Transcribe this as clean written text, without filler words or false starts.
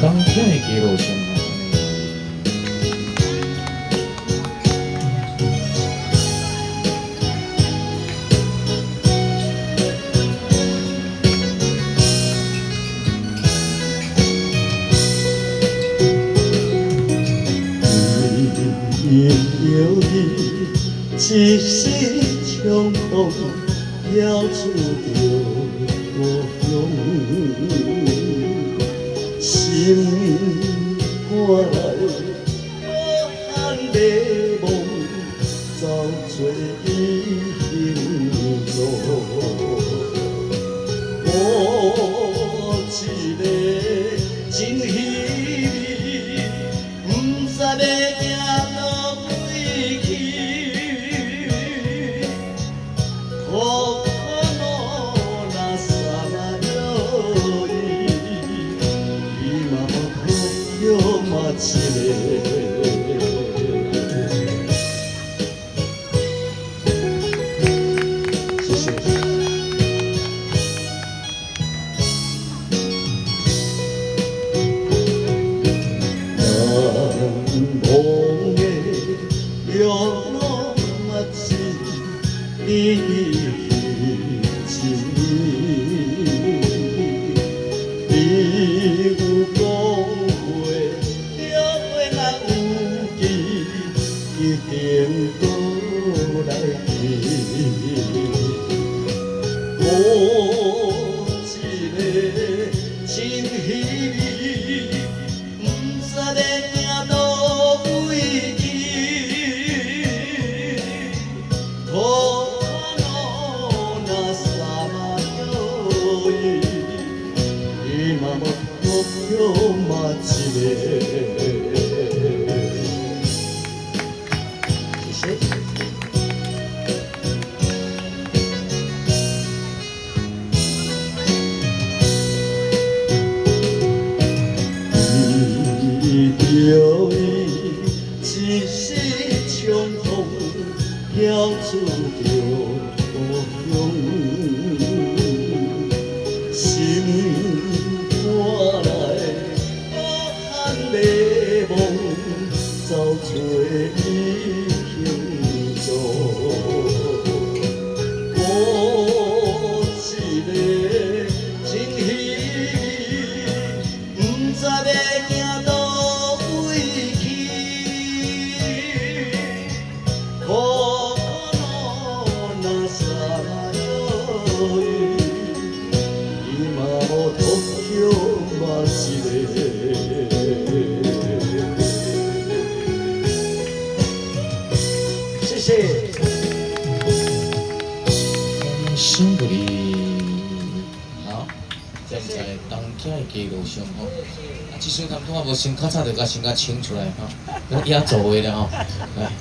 東京的街路上吼，按呢。为著你一时衝動，飄出著故鄉，心肝內無限迷惘，走做伊形狀。我一个真稀微，毋知欲行佗位去。可可のさまよい，今も東京街で。謝謝。難忘的夜の街，你一面，你有講過，約會若有記，一定閣來見。我一個真稀微，毋知欲行佗位去。可のさまよい，今も東京街で。謝謝。為著伊一時衝動，飄出著故鄉，心肝內無限迷惘，走做伊形狀。我一個真稀微，毋知欲行佗位去。可可のさまよい，今も東京街で。謝謝。辛苦你。好，站在東京的街路上吼，啊，這首坎拄仔無先較早就共先共清出來吼，我野做話啦吼，來。